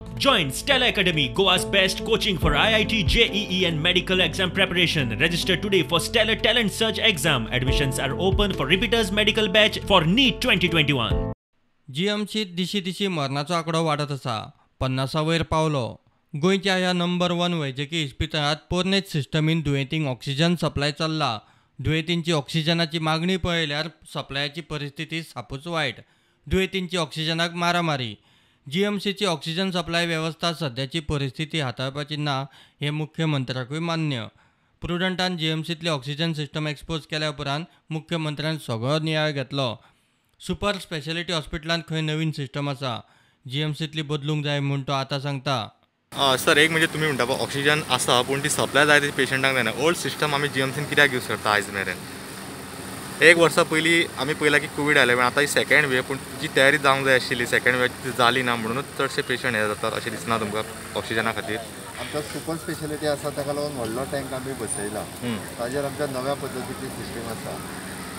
Join Stella Academy, Goa's best coaching for IIT, JEE and medical exam preparation. Register today for Stellar Talent Search exam. Admissions are open for repeaters medical batch for NEET 2021. जीएमसीत दिशी दिशी मरणाचो आंकडो वाडत आसा. 50 वयर पावलो. गोंयच्या ह्या नंबर 1 वैजकी इस्पितळांत पोरणेच सिस्टमीन दुयेंतींक ऑक्सिजन सप्लाय चल्ला. दुयेंतींची ऑक्सिजनाची मागणी पळयल्यार सप्लायाची परिस्थिती सापूच वायट. दुयेंतींची ऑक्सिजनाक मारामारी. जीएमसीची ऑक्सिजन सप्लाय वेवस्था सद्याची परिस्थिती हाताळपाची ना हें मुख्यमंत्र्याकूय मान्य. प्रुडंटान जीएमसींतली ऑक्सिजन सिस्टम एक्सपोज केल्या उपरांत मुख्यमंत्र्यान सगळो नियाळ घेतलो. सुपर स्पेशालिटी हॉस्पिटलांत खंय नवीन सिस्टम आसा, जीएमसींतली बदलूंक जाय म्हूण तो आतां सांगता. सर, एक म्हणजे तुमी म्हणटा पळय ऑक्सिजन आसा पूण ती सप्लाय जाय ती पेशंटांक जायना. ओल्ड सिस्टम आमी जीएमसीन कित्याक यूज करता आयज मेरेन? एक वर्सा पयलीं आमी पळयलां की कोवीड आयलें, पण आतां ही सेकेंड वेव, पूण जी तयारी जावंक जाय आशिल्ली सेकेंड वेव ती जाली ना, म्हणूनच चडशे पेशंट हे जातात अशें दिसना तुमकां ऑक्सिजना खातीर? आमकां सुपर स्पेशलिटी आसा ताका लागून व्हडलो टँक आमी बसयला, ताजेर आमच्या नव्या पद्दतीची सिस्टम आसा.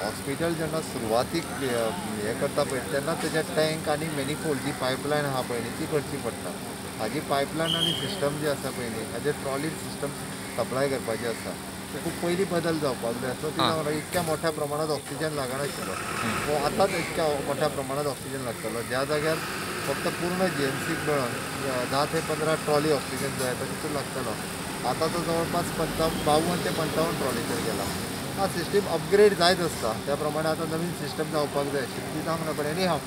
हॉस्पिटल जेन्ना सुरवातीक हें करता पळय तेन्ना तेजे टँक आनी मेनिफोल्ड जी पायपलायन आहा पळय न्ही ती करची पडटा. हाजी पायपलायन आनी सिस्टम जी आसा पळय न्ही हाजेर ट्रॉली सिस्टम सप्लाय करपाची आसा. खूब पयलीं बदल जावपाक जाय आसलो, ती जावंक इतक्या मोठ्या प्रमाणांत ऑक्सिजन लागनाशिल्लो, पूण आतांच इतक्या मोठ्या प्रमाणांत ऑक्सिजन लागतलो. ज्या जाग्यार फक्त पूर्ण जीएमसीक मेळून 10 ते 15 ट्रॉली ऑक्सिजन जाय तो तितून लागतलो, आतां तो जवळपास 52 ते 55 ट्रॉलीचेर गेला. हा सिस्टम अपग्रेड जायत आसता, त्या प्रमाणे आतां नवीन सिस्टम जावपाक जाय आशिल्ली ती जावंक ना, पण एनी हाव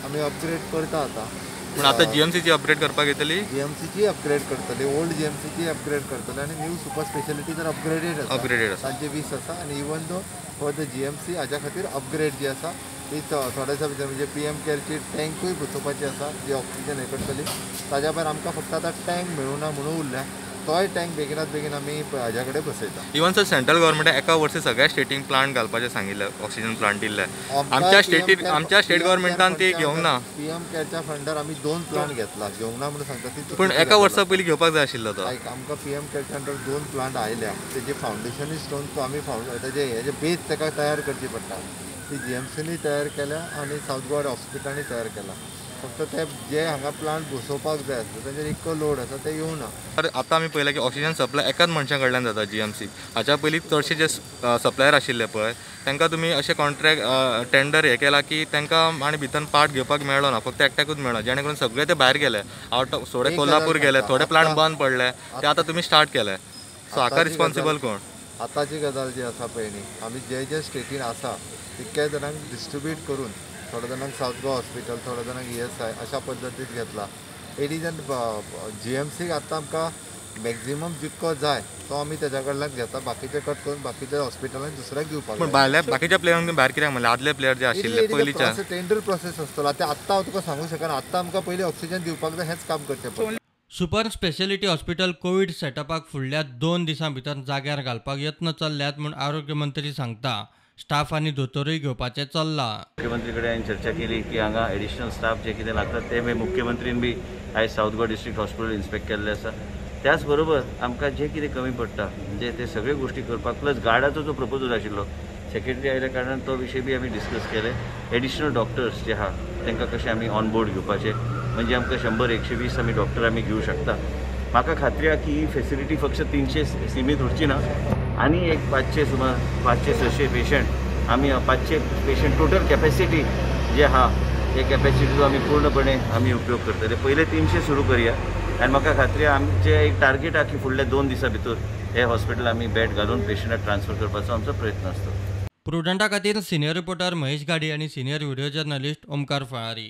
आमी अपग्रेड करता आतां. पूण आतां जीएमसीची अपग्रेड करपाक येतली? जीएमसीची अपग्रेड करतली, ओल्ड जीएमसीची अपग्रेड करतले आनी न्यू सुपर स्पेशलिटी तर अपग्रेडेड आसा, अपग्रेडेड आसा तांचे 20 आसा. आनी even though for the GMC हाज्या खातीर अपग्रेड जी आसा ती थोड्या दिसा भितर म्हणजे पीएम केअरची टँकूय बसोवपाची आसा जी ऑक्सिजन हें करतली. ताज्या भायर आमकां फक्त आतां टँक मेळूना म्हणून उरल्या, तोय टँक बेगिनात बेगीन आमी हाज्या कडेन बसयता. इवन सर, सेंट्रल गव्हर्मेंटान एका वर्सा सगळ्या स्टेटींक प्लांट घालपाचें सांगिल्लें, ऑक्सिजन प्लांट दिल्ले. आमच्या स्टेटीन, आमच्या स्टेट गव्हर्मेंटान ते घेवंक ना. पीएम केअरच्या फंडार आमी 2 प्लांट घेतला, घेवंक ना म्हणून सांगता ती, पूण एका वर्सा पयलीं घेवपाक जाय आशिल्लो तो. आयक, आमकां पीएम केअरच्या अंडर 2 प्लांट आयल्या, तेजे फावंडेशनूय स्टोन तो आमी तेजे हेजे बेज ताका तयार करची पडटा, ती जीएमसीनूय तयार केल्या आनी सावथ गोवा हॉस्पिटलांनी तयार केला. फक्त ते जे हांगा प्लांट बसोवपाक जाय आसता तांचेर इतको लोड आसा ते येवना. तर आतां आमी पळयलां की ऑक्सिजन सप्लाय एकाच मनशा कडल्यान जाता जीएमसी. हाच्या पयलीं चडशे जे सप्लायर आशिल्ले पळय तांकां तुमी अशें कॉन्ट्रॅक्ट टेंडर हें केलां की तांकां आनी भितर पार्ट घेवपाक मेळ्ळो ना, फक्त एकट्याकूच मेळ्ळो, जेणे करून सगळे ते भायर गेले, आवट ऑफ थोडे कोल्हापूर गेले, थोडे प्लांट बंद पडले, ते आतां तुमी स्टार्ट केले. सो हाका रिस्पॉन्सिबल कोण? आतांची गजाल जी आसा पळय न्ही, आमी जे जे स्टेटीन आसा तितक्या जाणांक डिस्ट्रिब्यूट करून थोड्या जाणांक सावथ गोवा हॉस्पिटल, थोड्या जाणांक ESI अशा पद्दतीन घेतला. एडिजन जीएमसीक आतां आमकां मॅक्झिमम जितको जाय तो आमी तेज्या कडल्यान घेता, बाकीचे कट करून बाकीच्या हॉस्पिटलान दुसऱ्याक दिवपाक. पूण भायल्या बाकीच्या प्लेयरांक भायर कित्याक म्हणलें? आदले प्लेयर जे आशिल्ले पयलींच्या टेंडर प्रोसेस आसतलो, आतां आत्तां हांव तुका सांगूंक शकना. आत्तां आमकां पयलीं ऑक्सिजन दिवपाक जाय हेंच काम करचें पडटा. सुपर स्पेशलिटी हॉस्पिटल कोवीड सेटअपाक फुडल्या 2 दिसां भितर जाग्यार घालपाक यत्न चल्ल्यात म्हूण आरोग्य मंत्री सांगता. स्टाफ आनी दोतोरूय घेवपाचें चल्लां. मुख्यमंत्री कडेन हांवें चर्चा केली की हांगा एडिशनल स्टाफ जे कितें लागतात ते मुख्यमंत्रीन बी आयज South Goa district hospital inspect केल्लें आसा. त्याच बरोबर आमकां जे कितें कमी पडटा म्हणजे ते सगळे गोश्टी करपाक, प्लस गार्डाचो जो प्रपोजल आशिल्लो सेक्रेटरी आयल्या कारणान तो विशय बी आमी डिस्कस केले. एडिशनल डॉक्टर्स जे आहा तांकां कशें आमी ऑन बोर्ड घेवपाचें, म्हणजे आमकां 100-120 आमी डॉक्टर आमी घेवं शकता. म्हाका खात्री आहा की ही फेसिलिटी फक्त 300 सीमीत उरची ना, आनी एक 500 सुमार 500-600 पेशंट आमी 500 पेशंट टोटल कॅपॅसिटी जे आहा ते कॅपॅसिटीचो आमी पूर्णपणे आमी उपयोग करतले. पयले 300 सुरू करया आनी म्हाका खात्री आहा आमचें एक टार्गेट आहा की फुडल्या 2 दिसां भितर हे हॉस्पिटल आमी बेड घालून पेशंटाक ट्रान्सफर करपाचो आमचो प्रयत्न आसता. प्रुडंटा खातीर सिनियर रिपोर्टर महेश गाडी आनी senior video journalist Omkar Falari.